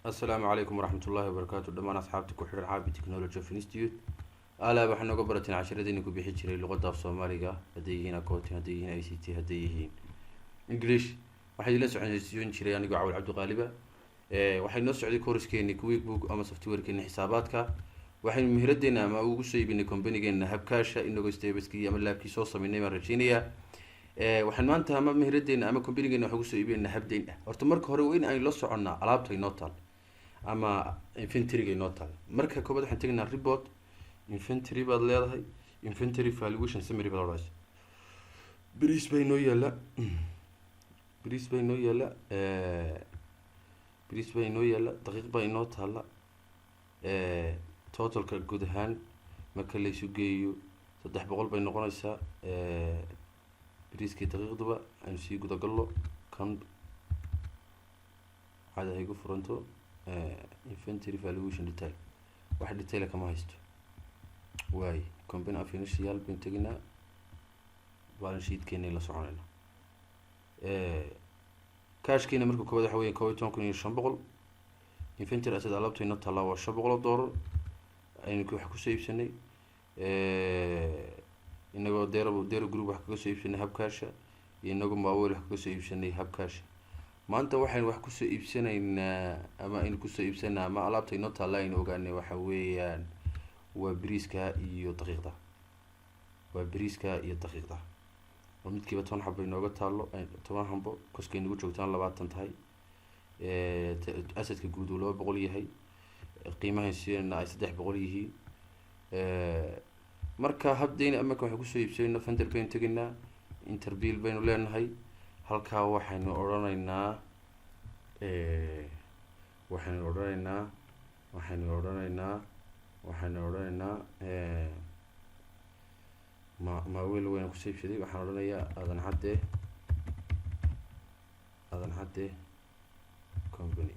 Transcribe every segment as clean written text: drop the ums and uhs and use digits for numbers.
Asalaamu calaykum waraxmat ullahi wabarakaatu. Dhammaan asxaabta ku xidhan Caabi Technology of Institute, alaa waxaa nooga barateen casharadeenii ku bixi jiray luqadda af Soomaaliga, hadday yihiin accounting, hadday yihiin ICT, hadday yihiin English. Waxaa idinla socon jiray anigoo Cawil Cabdiqaaliba. Waxay noo socday coursekeeni QuickBook ama softwarekeeni xisaabaadka. Waxaynu mihradeena ama ugu soo iibinay companygeena hab cash ah, inagoo stepskii ama labkii soo sameynay baan rajeynayaa. Waxaan maanta ama mihradeena ama companygeena waxaan kusoo iibinayna hab deyn ah. Horta marka hore waa in aynu la soconnaa alaabta inoo taal ama inventoryga inoo taal. Marka koobaad waxaan tegaynaa report, inventory baad leedahay, inventory valuation summary baad odhanaysa. Bariis baa inoo yaala, bariis baa inoo yaala, bariis baa inoo yaala, daqiiq baa inoo taala. Totalka guud ahaan marka la isu geeyo 300 bay noqonaysaa, bariiskii daqiiqduba. Aynu sii gudagallo kan cada ay igu furanto. Inventory valuation detail, wax detaila kama haysto. Waay, company and financial baynu teginaa, balance sheetkeena la soconayna. Cashkeena marka koowaad waxa weya 11,500. Inventory asset, alaabta inoo taallaa waa $500. Aynu wax kusoo iibsanay inagoo Dero Dero Group wax kaga soo iibsanay hab cash ah, iyo inagoo Mawel wax kaga soo iibsanay hab cash ah. Maanta waxaynu wax kusoo iibsanaynaa ama aynu kusoo iibsanaa ama alaabta inoo taalla aynu ogaanay waxa weeyaan waa bariiska iyo daqiiqda, waa bariiska iyo daqiiqda oo midkiiba 10 xabo inooga taalo, 10 xabo, koskay nagu joogtaan 20 tahay. Assetka guud uu 200 yahay, qiimahan siinayna ay 300 yihiin. Marka habdeyna marka waxaan kusoo iibsanayna, vendor baynu tegaynaa, enter bill baynu leenahay. Halkaa waxaynu odhanaynaa, waxaynu odhanaynaa, waxaynu odhanaynaa, waxaynu odhanaynaa ma Maaweel weyna kusoo iibsaday. Waxaan odhanayaa Aadan Cadde, Aadan Cadde Company.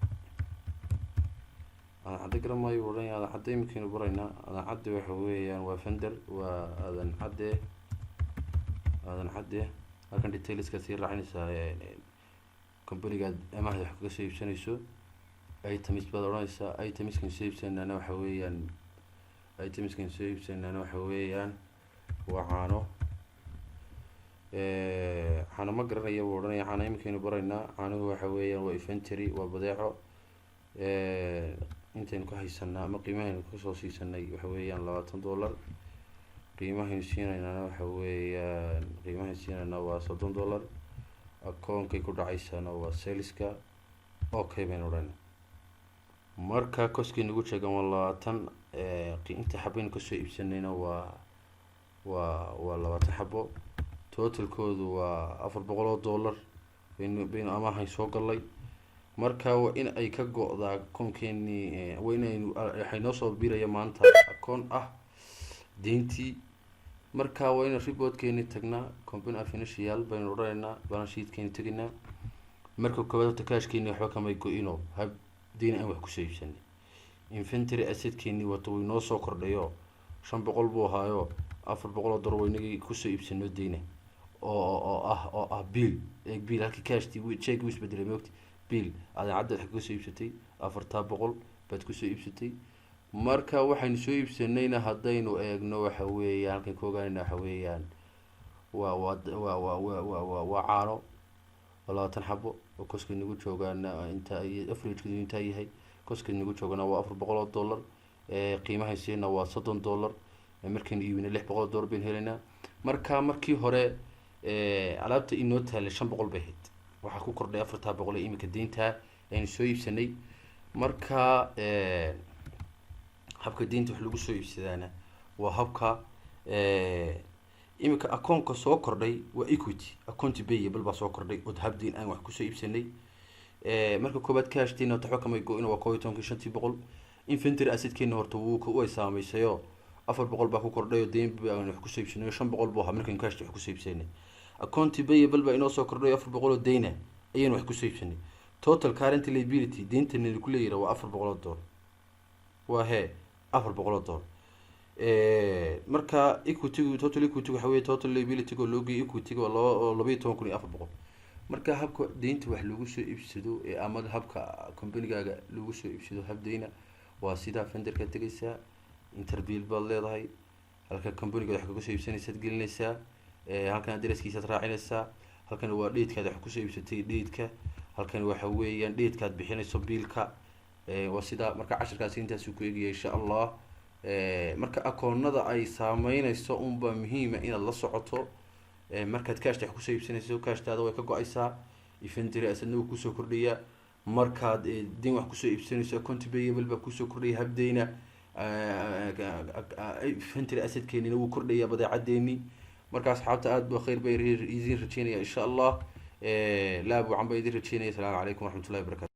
Aadan Cadde garan maayo buu odhanaya. Aadan Cadde iminkaynu baraynaa. Aadan Cadde waxa weeyaan waa vendor, waa Aadan Cadde, Aadan Cadde. Halkan detailska sii raacinaysaa companygaad amahda wax kaga soo iibsanayso. Items baad odhanaysaa. Itemskan soo iibsanaana waxa weeyaan, itemskan soo iibsanaana waxa weeyaan waa caano. Caano ma garanaya buu odhanaya. Caano iminkaynu baraynaa. Caanuhu waxa weeyaan waa inventory, waa badeeco. Intaynu ka haysanaa ama qiimahaynu kasoo siisanay waxa weeyaan $20. Qiimahaynu siinaynaana waxa weeyaan, qiimahaynu siinaynaa waa $30. Akoonkay ku dhacaysaana waa saleska. Okay baynu odhanay. Marka coskii nagu sheegan waa 20. Inta xabaynu kasoo iibsanayna waa 20 xabo. Totalkoodu waa $400 baynu amahay soo galnay. Marka waa in ay ka go-daa akoonkeenii, waa inaynu, waxay noo soo biiraya maanta akoon ah deyntii. Marka waa inaan reportkeeni tagnaa, company and financial baynu odhanaynaa, balance sheetkeeni tegaynaa. Marka koowaad horta cashkeeni waxba kamay go-ino, hab deyn aan wax kusoo iibsanay. Inventory assetkeeni wato way noo soo kordhayo, 500 buu ahaayo, $400 waynagii kusoo iibsano deyna oo ah bill. Eeg bill halkii cashtii, check wuu isbedelay moogta. Bill Aadan Cadde waxaad kaga soo iibsatay 400 baad kusoo iibsatay. Marka waxaynu soo iibsanayna haddaynu eegno waxa weeyaan, halkan ka ogaanayna waxa weeyaan waa caano, waa 20 xabo oo koska nagu joogaana inta averagekadu intaa yahay. Koska nagu joogana waa $400. Qiimahan siina waa $30. Markaynu iibino $600 baynu helaynaa. Marka markii hore alaabta inoo taalay 500 bay ahayd, waxaa ku kordhay 400 ee iminka deynta aynu soo iibsanay. Marka habka deynta wax lagu soo iibsadaana waa habka iminka akoonka soo kordhay waa equity, account payable baa soo kordhay oo hab deyn aan wax kusoo iibsanay. Marka koobaad cashtiina horta waxba kamay go-in, waa 511,500. Inventory assetkeena horta wuu way saameysayoo, 400 baa ku kordhay oo deyn baan wax kusoo iibsanay. 500 buu ahaa markaynu cashta wax kusoo iibsanay. Account payable baa inoo soo kordhay, 400 oo deyna ayaynu wax kusoo iibsanay. Total current liability, deyntan ku leeyahay waa $400, waa hee $400. Marka equity, total equity waxa wey total liability oo loo geeyay equity, waa laba oo 12,400. Marka habka deynta wax lagu soo iibsado ee ama habka companygaaga lagu soo iibsado hab deyna waa sidaa: vendorkaad tegaysaa, enter bill baad leedahay, halka companyga wax kaga soo iibsanaysaad gelinaysaa, halkan addresskiisaad raacinaysaa, halkan waa datekaad wax kusoo iibsatay, dateka halkan waxa weeyaan datekaad bixinayso biilka. Waa sidaa. Marka cashirkaasi intaasuu ku egaya, insha Allah. Marka akoonada ay saameyneyso unbaa muhiima inaad la socoto. Markaad cashta wax kusoo iibsanayso, cashtaada way ka go-aysaa, inventory assetna wuu kusoo kordhayaa. Markaad deyn wax kusoo iibsanayso, account payable baa kusoo kordhaya habdeyna, inventory assetkeenina wuu kordhaya, badeecadeeni. Marka asxaabta, aad ba khayr bay idin rajeynaya, insha Allah. Laab wacan baa idin rajeynaya. Asalaamu calaykum waraxmatullahi wabarakatu.